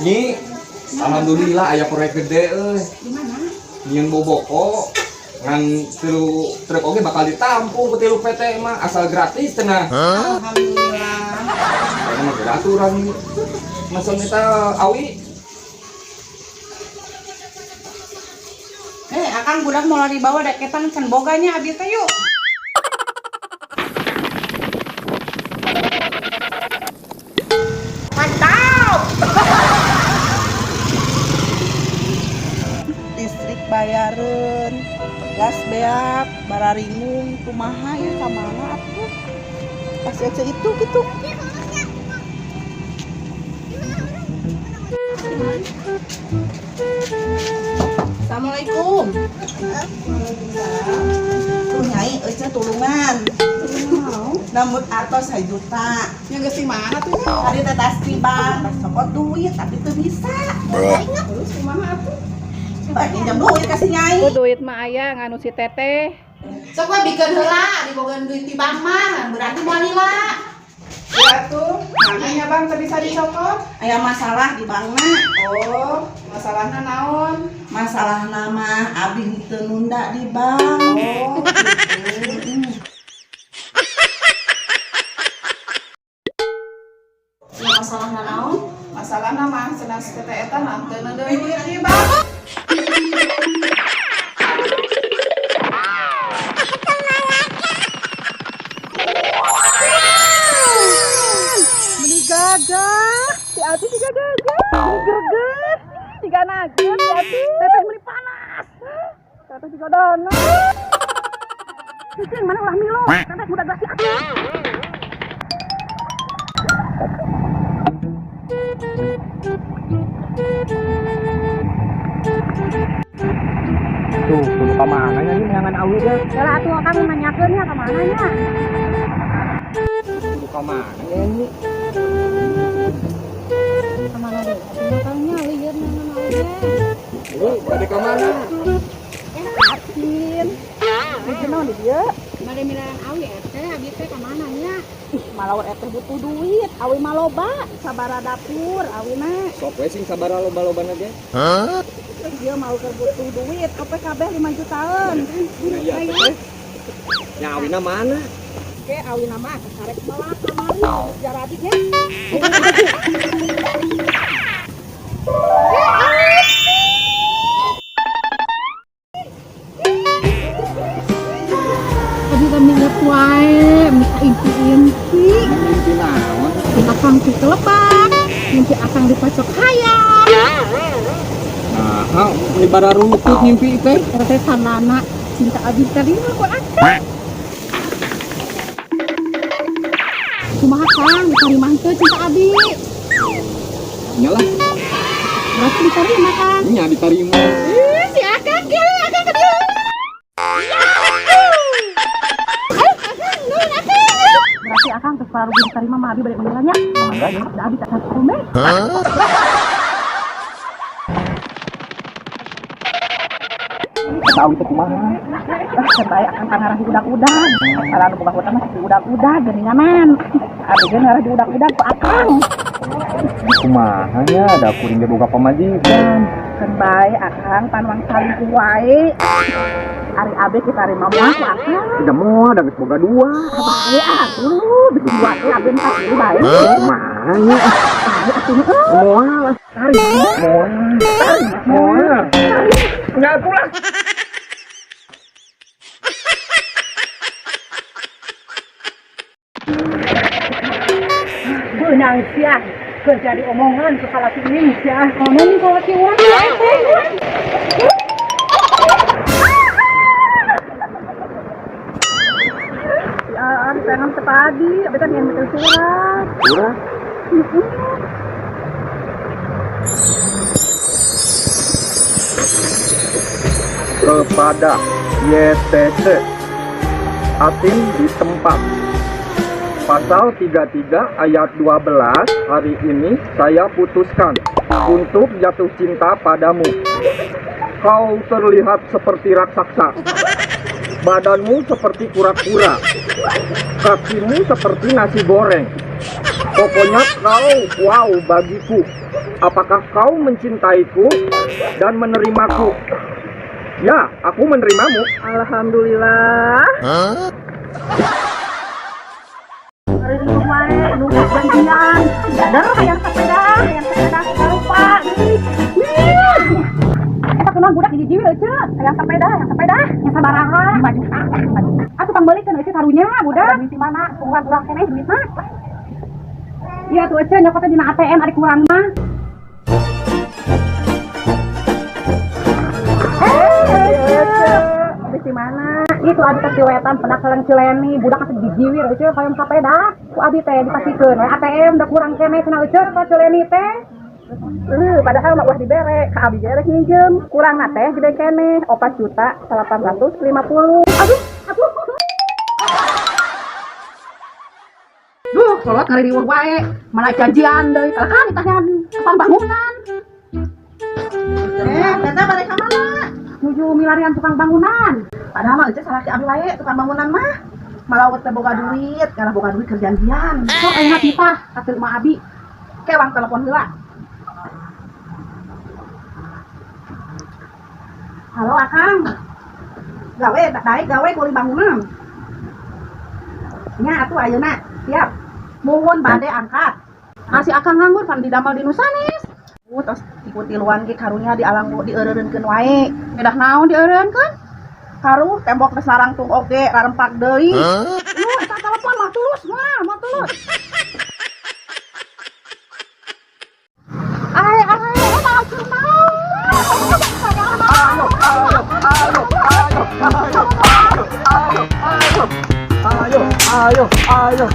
Nyi, alhamdulillah aya proyek gede euy. Di mana? Nyieun boboko ngan tilu truk oge bakal ditampung ku tilu PT mah asal gratis cenah. Alhamdulillah. Karena mah beda aturan mesen eta awi. Eh, akang budak mau lari bawa deketan can boganya abi teh yuk. Mantap. Listrik bayaran, gas beak, bararingung, kumaha ya, kamana atuh? Pas aja itu gitu. Assalamualaikum. Tuh Nyai, euceuh tulungan. Nambut artos 1 juta. Yang geus di mana tuh? Tadi teh tas di bank, tas copot duit tapi teu bisa. Terus kumaha atuh? Baik, pinjam duit kasih Nyai. Ku duit mah aya nganu si teteh. Sok we bikeun heula, dibogaan duit ti bank mah, berarti moal lila. Ya tuh, mana nya bang teu bisa dicopot? Aya masalah di bankna. Oh, masalahna naon? Masalah nama abi henteu nunda di bank. Oh, gitu. Ya masalahna naon? Masalahna mah cenah si teteh eta mah teu neundeun duit di bank. Meni gagah, si Ati juga gagah. Meni greget, tiga nugget si Ati. Teteh meni panas. Teteh juga dana. Cicing mana ulah milu. Teteh muda gelas si Ati. Tuh, kudu ka mana nya ini neangan awi deh. Yalah atuh akang nanyakeun nya ka mana nya. Kudu ka mana nya ini? Ka mana deui? Atuh akang nya lieur neangan awi teh. Ini bade ka mana? Eh, Atin. Ieu naon di dieu? Bade milaran awi teh, abi teh ka mana nya? Ih, malaur eteh butuh duit, awi mah loba, sabara dapur awina. Sok we sing sabaraha loba-lobana ge. Dia mau keur butuh duit, OPKB 5 jutaan. Nah, iya teh. Nya awina mana? Oke, awina mah kasarek malah kamari jaradi nya. Abi kami lihat wae, mika impi-impi. Mimpi naon? Akang ti kelebak, mimpi akang dipacok hayam. Nah, ini bararukut ngimpi teh. Teteh sanana cinta abi terima ku akang. Kumaha Kang, diterima henteu cinta abi? Nya lah, Berarti diterima Kang. nya diterima. Ih, si akang kieu, akang ka dieu. Ayo, akang, nuhun akang. Berarti akang geus pararugi diterima mah abi bade manggilnya. Mangga nya. Da abi tak komen. Eta awi teh kumaha? Ah, bae akang kan ngarah di udag-udag. Kalau anu boga hutang mah di udag-udag geuninganan. Abi ge ngarah di udag-udag ku akang. Kumaha nya da kuring ge boga pamajikan. Keun bae akang panwang salingkuh wae. Ari abi kita terima moal ku akang. Tidak moal da geus boga dua. Bae atuh, bikin dua teh abi empat dulu bae. Kumaha nya? Bae atuh heueuh. Moal. Tarima. Moal. Moal. Nya atuh lah. Beunang sia. Keur jadi omongan ke salaki ini sia. Ngomong ke salaki urang teh. Ya, pengen tadi, abi teh ngen surat. Surat. Kepada YTC Atin di tempat. Pasal 33 ayat 12, hari ini saya putuskan untuk jatuh cinta padamu. Kau terlihat seperti raksasa. Badanmu seperti kura-kura. Kakimu seperti nasi goreng. Pokoknya kau wow bagiku. Apakah kau mencintaiku dan menerimaku? Ya, aku menerimamu. Alhamdulillah. Hari ini wae nunggu janjian. Der hayang sepeda, lupa. Eta kunaon budak dijiwir euceu? Hayang sepeda, yang sabaraha, 5 juta. Atuh pangbeulikeun euceu karunya budak. Duit di mana? Kurang keneh duitna. Iya tuh euceu nyokotnya dina ATM ari kurang mah. Di mana? Itu abi teh wetan pedak sareng Cileni, budak atuh dijiwir euceu hoyong sapeda. Ku abi teh dipasikeun we ATM da kurang keneh cenah euceu ka Cileni teh. Leuh, padahal mah ulah dibere, ka abi ge rek nginjem. Kurangna teh gede keneh, 4.850.000. Aduh, aduh. Duh, kolot ngaririweuh wae, malah janjian deui. Kalah kan ditanya tukang bangunan. Teteh balik ka mana? Nuju milarian tukang bangunan. Padahal mah euceu salaki abi wae tukang bangunan mah. Malah teh boga duit, karena boga duit kerjanjian. Sok ayeuna titah ka emak abi. Kewang telepon heula. Halo Akang. Gawe daek gawe kuli bangunan. Nya atuh ayeuna, siap. Muhun bade angkat. Masih Akang nganggur pan didamel di nu sanes. Tos ikuti luan ge karunya di alang dieureunkeun wae. Pedah naon dieureunkeun? Karuh tembok geus narangtung oge rarempak deui. Lu eta telepon mah tulus mah, mah tulus. Ai ai eta naon? Ayo, ayo, ayo, ayo, ayo, ayo, ayo, ayo, ayo, ayo.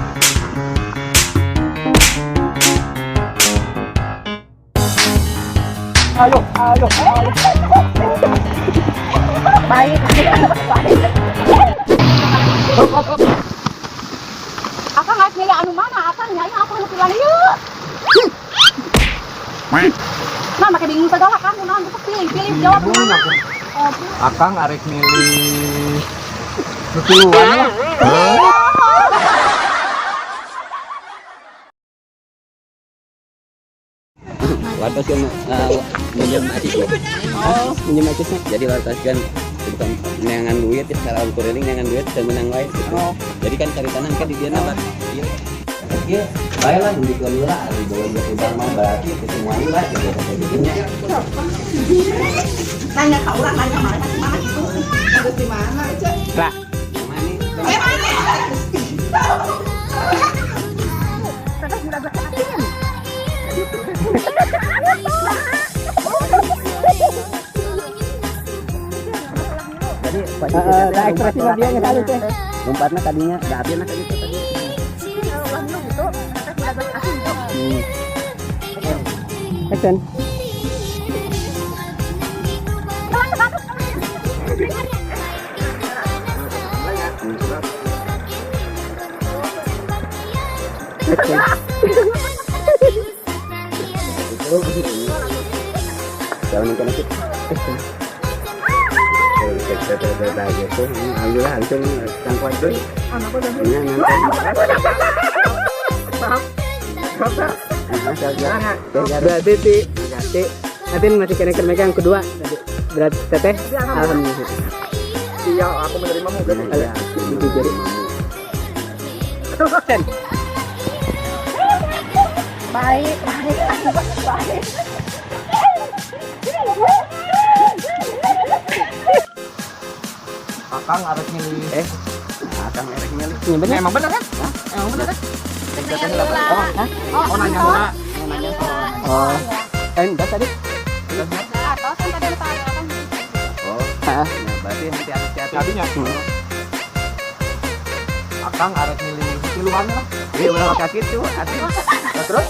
Ayo, ayo, ayo. Baik, baik. Akang arek milih anu mana? Akang nyai aku nu pilihan ieu. Nah, make bingung segala kan kunaon besok pilih, pilih jawab Bingung kumaha. aku. Akang arek milih nu tiluan lah. Wartoskeun minjem acis ya. Oh, minjem acisnya. Jadi wartoskeun bukan neangan duit ya, secara kuriling neangan duit teu meunang wae gitu. Jadi kan caritana engke di dieu na ieu. Ieu bae lah dibikeun heula ari bawa duit utang mah berarti teu semuanya lah gitu jadinya. Nanya ka urang nanya mana mana gitu. Geus di mana euceu? Lah, mana? Teteh udah asin. Jadi posisi ekspresi mah dia geus halus teh. Lompatna tadinya, da abina tadi itu tadi. Action. Action. Jangan nonton aku. Gitu. Alhamdulillah langsung tangkuat deui. Berarti ti Atin masih kena megang kedua. Berarti teteh alhamdulillah. Iya, aku menerimamu berarti. Iya, itu jadi. Action. Baik, baik, baik. Akang arek milih. Akang erek milih. Ini bener. Emang bener kan? Emang bener kan? Oh, oh nanya heula. Oh. Enggak tadi. Atau kan tadi anu tanya. Oh, Heeh. nah, berarti nanti harus siap. Abinya. Akang arek milih tiluan lah. Iya, ulah kaki tuh, atuh. Nah, terus?